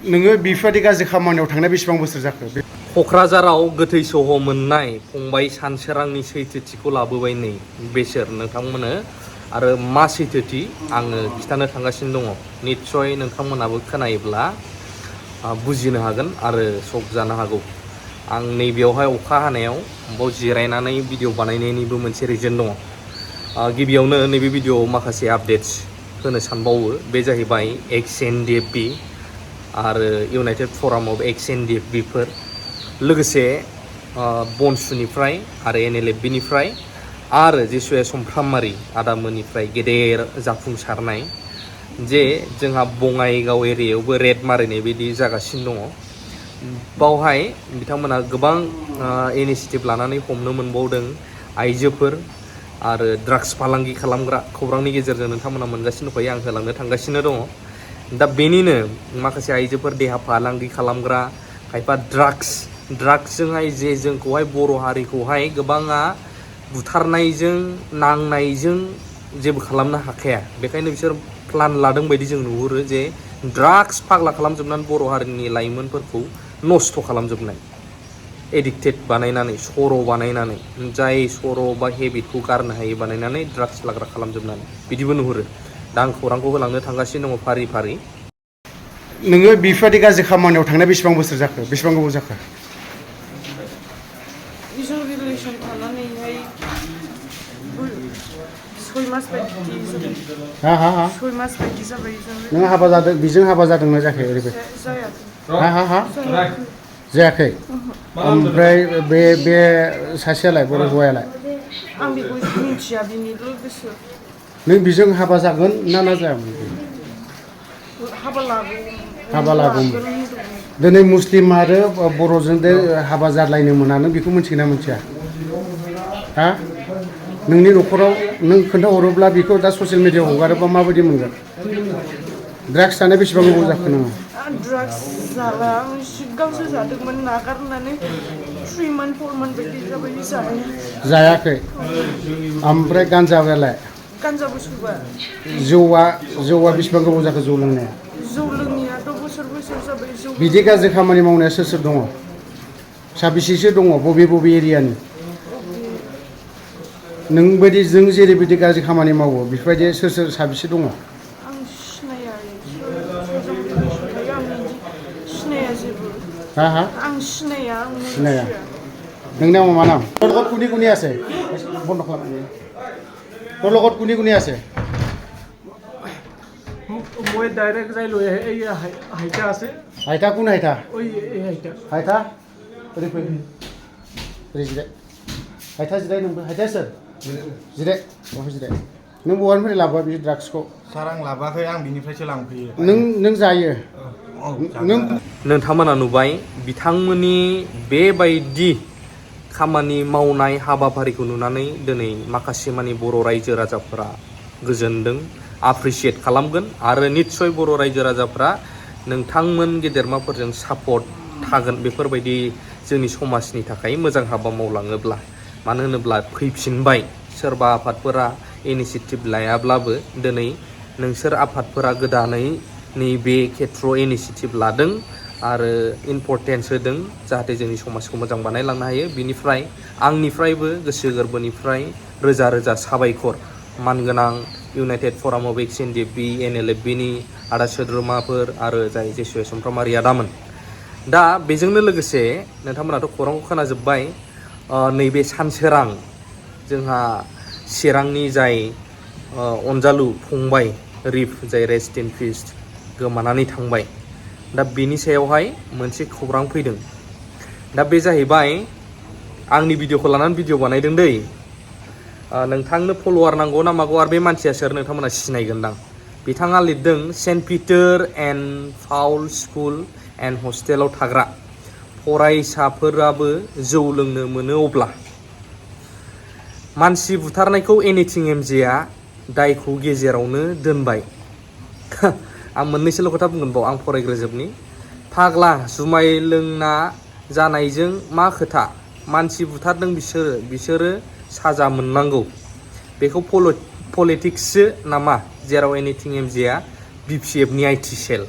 नोङो बेफोरबायदि गाज्रि खामानियाव थांनाय बेसेबां बोसोर जाखो? क'क्राझाराव गोथै सह मोननाय फंबाय सानसोरांनि सैथोथिखौ लाबोबाय नै बेसोर नोंथांमोननो आरो मा सैथोथि आङो खिथानो थांगासिनो दङ। निस्सय नोंथांमोनाबो खोनायोब्ला बुजिनो हागोन आरो शक जानो हागौ। आं नैबेयावहाय अखा हानायाव बाव जिरायनानै भिडिअ बानायनायनिबो मोनसे रिजन दङ। गिबियावनो नैबे भिडिअआव माखासे आपडेट्स होनो सानबावो। बे जाहैबाय XNDFB आरो इउनाइटेड फराम अफ XNDFBफोर लोगोसे बनसुनिफ्राय आरो NLFBनिफ्राय आरो जेसुया समफ्रामारि आदामोननिफ्राय गेदेर जाफुंसारनाय जे जोंहा बङाइगाव एरियायावबो रेड मारिनाय बायदि जागासिनो दङ। बावहाय बिथांमोना गोबां इनिशिएटिभ लानानै हमनो मोनबावदों आइजोफोर आरो ड्राग्स फालांगि खालामग्रा खौरांनि गेजेरजों नोंथांमोना मोनगासिनो दंखायो, आं होलांनो थांगासिनो दङ। दा बेनिनो माखासे आइजोफोर देहा फालांगि खालामग्रा खायफा ड्राग्सजोंहाय जे जोंखौहाय बर' हारिखौहाय गोबाङा बुथारनायजों नांनायजों जेबो खालामनो हाखाया, बेखायनो बिसोर प्लान लादों बायदि जों नुहुरो जे ड्राग्स फाग्ला खालामजोबनानै बर' हारिनि लाइमोनफोरखौ नस्थ' खालामजोबनाय, एडिक्टेड बानायनानै सर' बानायनानै जाय सर' बा हेबिटखौ गारनो हायै बानायनानै ड्राग्स लाग्रा खालामजोबनानै बिदिबो नुहुरो। दा आं खौरांखौ होलांनो थांगासिनो दङ फारि फारि। नोङो बेफोरबायदि गाज्रि खामानियाव थांनाय बेसेबां बोसोर जाखो? बेसेबां गोबाव जाखो? जों रिलेसन थानानैहाय 6 मास बायदि जाबाय। 6 मास बायदि जाबाय जों। नों हाबा जादों, बिजों हाबा जादोंना जायाखै? ओरैबायदि जायाखै। जायाखै। ओमफ्राय बे सासेयालाय, बर' हौवायालाय? आं बेखौ मिथिया, बिनि लोगोसो। नों बिजों हाबा जागोन ना जायामोन? हाबा लागौमोन। दिनै मुस्लिम आरो बर'जों हाबा जालायनो मोना, नों बेखौ मिथिगोना मिथिया? नोंनि न'खराव नों खोन्थाहरोब्ला बेखौ दा ससियेल मिडियायाव हगारोबा माबायदि मोनगोन? ड्राग्स जानाय बेसेबां गोबाव जाखो नोङो? ड्राग्स जाला, आं गांसो जादोंमोन नागारनानै 3 मान्थ 4 मान्थ बायदि जाबाय जायाखै। ओमफ्राय गान्जायालाय? गान्जाबो सोबा। जौआ बेसेबां गोबाव जाखो जौ लोंनाया? जौ लोंनायाथ' बोसोर जाबाय। जौ बिदि गाज्रि खामानि मावनाया सोर दङ? साबेसेसो दङ? बबे एरियानि? जों जेरैबायदि गाज्रि खामानि मावो बेफोरबायदि सोर साबेसे दङ? आं सिनाया। सिनाया जेबो। आं सिनाया। नोंनि नामा मा नाम? তোর লগত কোনি আছে? বন্ধ খালাম। তোর লগত কোনি আছে? মই ডাইরেক্ট যাই লৈ আহে। এই হাইটা আছে। হাইটা কোন হাইটা? ওই এই হাইটা। হাইটা? ওরে ফै। জিরে। हायथा जिराय नोंबो। हायथा सोर? जिराय। अफिस जिराय। नों बहानिफ्राय लाबोआ बे ड्राग्सखौ? सार आं लाबोआखै, आं बिनिफ्रायसो लांफैयो। नों जायो? नोंथांमोना नुबाय बिथांमोननि बेबायदि खामानि मावनाय हाबाफारिखौ नुनानै दिनै माखासे मानि बर' रायजो राजाफोरा गोजोनदों, आप्रिसियेट खालामगोन आरो निस्सय बर' रायजो राजाफ्रा नोंथांमोन गेदेरमाफोरजों सापर्ट थागोन बेफोरबायदि जोंनि समाजनि थाखाय मोजां हाबा मावलाङोब्ला। मानो होनोब्ला फैफिनबाय सोरबा आफादफोरा इनिशिएटिभ लायाब्लाबो दिनै नोंसोर आफादफोरा गोदानै नैबे खेथ्रआव इनिशिएटिभ लादों आरो इम्परटेन्स होदों जाहाथे जोंनि समाजखौ मोजां बानायलांनो हायो। बिनिफ्राय आंनिफ्रायबो गोसो गोरबोनिफ्राय रोजा रोजा साबायखर मानगोनां इउनाइटेड फराम अफ XNDFB NLFBनि आदा सोद्रोमाफोर आरो जाय जेसुया समफ्रामारि आदामोन। दा बेजोंनो लोगोसे नोंथांमोनाथ' खौरांखौ खोनाजोब्बाय। नैबे सानसोरां जोंहा चिरांनि जाय अनजालु फंबाय रिफ, जाय रेस्ट इन पिस गोमानानै थांबाय। दा बेनि सायावहाय मोनसे खौरां फैदों। दा बे जाहैबाय आंनि भिडिअखौ लानानै भिडिअ बानायदों दै। नोंथांनो फल'वार नांगौ ना मागौ आरो बे मानसिया सोर नोंथांमोना सिनायगोनदां। बिथाङा लिरदों Saint Peter and Paul School and हस्टेलाव थाग्रा फरायसाफोराबो जौ लोंनो मोनो अब्ला मानसि बुथारनायखौ एनिथिं एमजेआ दायखौ गेजेरावनो दोनबाय। आं मोननैसोल' खोथा बुंगोन बाव, आं फरायग्रोजोबनि। फाग्ला जुमाय लोंना जानायजों मा खोथा? मानसि बुथारदों बिसोरो साजा मोननांगौ। बेखौ पलिटिक्ससो नामा जेराव एनिथिं एमजेआ BPFनि IT सेल।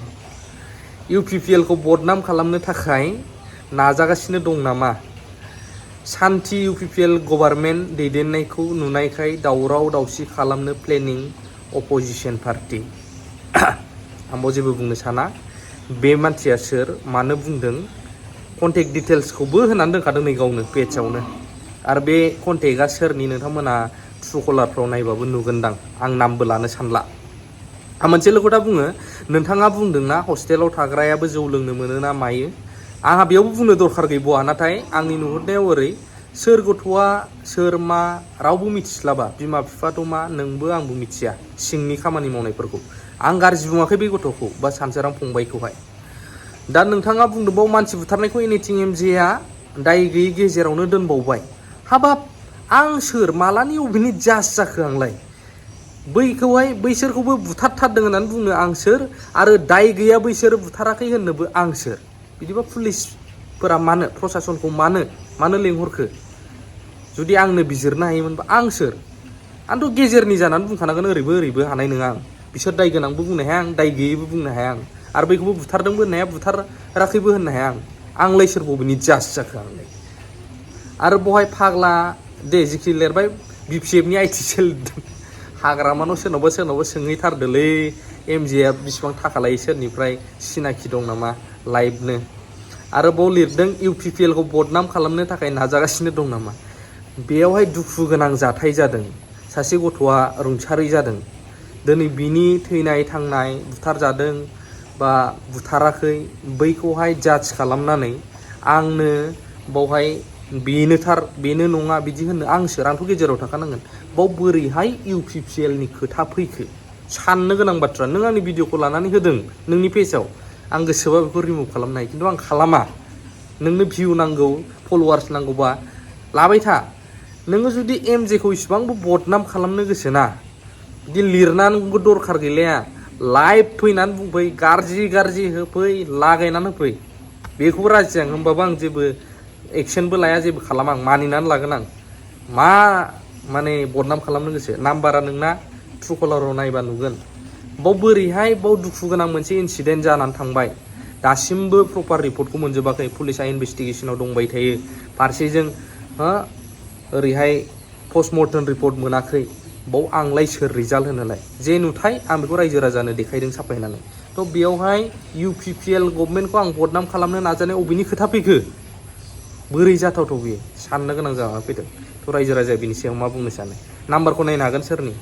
UPPL खौ बदनाम खालामनो थाखाय नाजागासिनो दं नामा सान्थि UPPL गभर्नमेन्ट दैदेननायखौ नुनायखाय दावराव दावसि खालामनो प्लेनिं अपोजिशन पार्टी आंबो जेबो बुंनो साना बे मानसिया सोर मानो बुंदों कन्टेक्ट डिटेल्सखौबो होनानै दोनखादों नै गावनो पेजआवनो आरो बे कन्टेक्टआ सोरनि नोंथांमोना ट्रुकलारफ्राव नायबाबो नुगोनदां आं नामबो लानो सानला आं मोनसेल' खोथा बुङो नोंथाङा बुंदोंना हस्टेलाव थाग्रायाबो जौ लोंनो मोनो ना मायो आंहा बेयावबो बुंनो दरखार गैबावा नाथाय आंनि नुहुरनायाव ओरै सोर गथ'आ सोर मा रावबो मिथिस्लाबा बिमा बिफा दं मा नोंबो आंबो मिथिया सिंनि खामानि मावनायफोरखौ आं गाज्रि बुङाखै बे गथ'खौ बा सानसोरां फंबायखौहाय दा नोंथाङा बुंदोंबाव मानसि बुथारनायखौ एनिथिं एमजेआ दाय गैयै गेजेरावनो दोनबावबाय हाबाब आं सोर मालानि अबेनि जाज जाखो आंलाय बैखौहाय बैसोरखौबो बुथारथारदों होननानै बुंनो आं सोर आरो दाय गैया बैसोर बुथाराखै होननोबो आं सोर बिदिबा पुलिसफोरा मानो प्रसासनखौ मानो लेंहरखो जुदि आंनो बिजिरनो हायोमोनबा आं सोर आंथ' गेजेरनि जानानै बुंखानांगोन ओरैबो हानाय नङा आं बिसोर दाय गोनांबो बुंनो हाया आं दाय गैयैबो बुंनो हाया आं आरो बैखौबो बुथारदोंबो होननो हाया बुथाराखैबो होननो हाया आंलाय सोर बबेनि जाज जाखो आंलाय आरो बहाय फाग्ला दे जिखि लिरबाय BPFनि आइटि सेल हाग्रामानाव सोरनावबा सोंहैथारदोलै एमजेआ बिसिबां थाखा लायो सोरनिफ्राय सिनाखि दं नामा लाइभनो आरो बाव लिरदों UPPL खौ बदनाम खालामनो थाखाय नाजागासिनो दं नामा बेयावहाय दुखु गोनां जाथाय जादों सासे गथ'आ रुंसारि जादों दिनै बिनि थैनाय थांनाय बुथारजादों बा बुथाराखै बैखौहाय जाज खालामनानै आंनो बावहाय बेनो नङा बिदि होनो आं सोर आंथ' गेजेराव थाखानांगोन बाव बोरैहाय UPPL नि खोथा फैखो साननो गोनां बाथ्रा नों आंनि भिडिअखौ लानानै होदों नोंनि पेजआव आं गोसोबा बेखौ रिमुभ खालामनो हायो खिन्थु आं खालामा नोंनो भिउ नांगौ फलोवार्स नांगौबा लाबाय था नोङो जुदि एमजेखौ इसिबांबो बदनाम खालामनो गोसोना बिदि लिरनानैबो दरखार गैलाया लाइभ फैनानै बुंफै गाज्रि होफै लागायनानै होफै बेखौबो राजि आं होमबाबो आं जेबो एक्सनबो लाया जेबो खालामा आं मानिनानै लागोन आं मा माने बदनाम खालामनो गोसो नाम्बारा नोंना ट्रुकलाराव नायबा नुगोन बाव बोरैहाय बाव दुखु गोनां मोनसे इनसिडेन्ट जानानै थांबाय दासिमबो प्रपार रिपर्टखौ मोनजोबाखै पुलिसा इनभेस्टिगेसनाव दंबाय थायो फारसेजों ओरैहाय पस्टमर्टेम रिपर्ट मोनाखै बाव आंलाय सोर रिजाल्ट होनोलाय जे नुथाय आं बेखौ रायजो राजानो देखायदों साफायनानै थ' बेयावहाय UPPL गभर्नमेन्टखौ आं बदनाम खालामनो नाजानाय अबेनि खोथा फैखो बोरै जाथावथाव बेयो साननो गोनां जानानै फैदों थ' रायजो राजाया बिनि सायाव मा बुंनो सानो नाम्बारखौ नायनो हागोन सोरनि